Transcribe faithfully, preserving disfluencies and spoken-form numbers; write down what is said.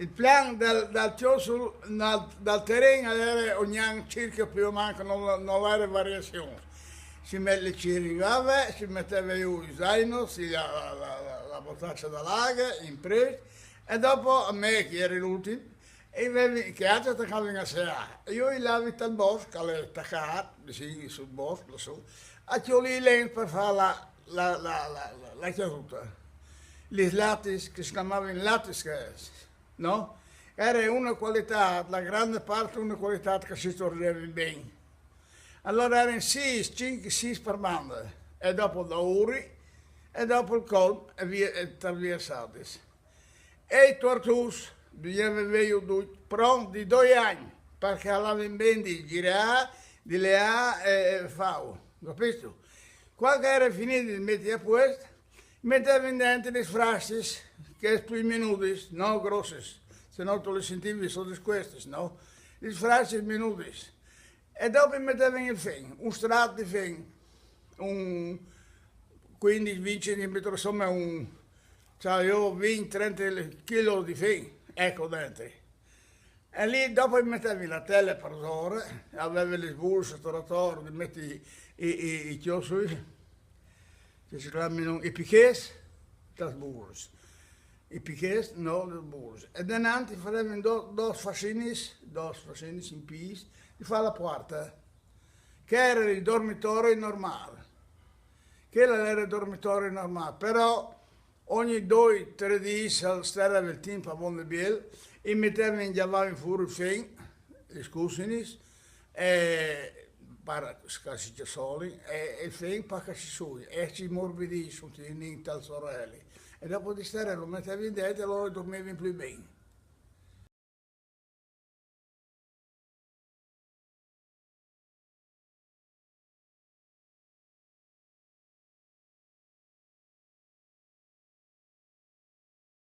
Il plan dal, dal ciosul, dal, dal terren era ogni anno circa più o meno, non, non era variazione. Si met-, le ciringave, si metteva giù il zaino, si, la, la, la, la, la botaccia da laga, in prest, e dopo a me, che eri l'ultimo, e avevi, che altro attaccava in A C A. E io i lavi tal bosco, che l'è attaccato, vicino sul bosco, là su, a Ciolì Len per fare la, la, la, la, la, la chiaduta. Gli slatis, che si chiamavano latis, che, no? Era una qualità, la grande parte una qualità che si tornava bene. Allora erano sei, cinque, sei per banda, e dopo da Uri, e dopo il Colm, e via, e attraversati. E i tortus, bisognava averli pronti di due anni, perché andavano bene di girare, di leare e, e fare, capito? Quando era finito di mettere a posto, mettevano dentro le frasche, che è più minuti, no grosse, se no tu le sentivi, sono queste, no? Le frasche minuti. E dopo mettevano il fen, un strato di fen, un quindici, venti centimetri, insomma, un, cioè io venti, trenta chili di fen, ecco, dentro. E lì dopo mettevi la tela per ore, avevi le sburse, sto rotore, di mettere i, i, i chiosui, che si chiamano i piquets, das burse. I piquets, no, le burse. E davanti facevi do, due fascini, due fascini in pies, di fare la porta, che era il dormitorio normale. Quello era il dormitorio normale, però ogni due, tre giorni, se stava il tempo a buon biel, e mettevano in giavare fuori il fen, le scusinis, e per scassi soli, e il fen per cassi sui, e si morbidì, su in tal sorelli. E dopo di stare lo mettevi in dentro e loro dormivano più bene.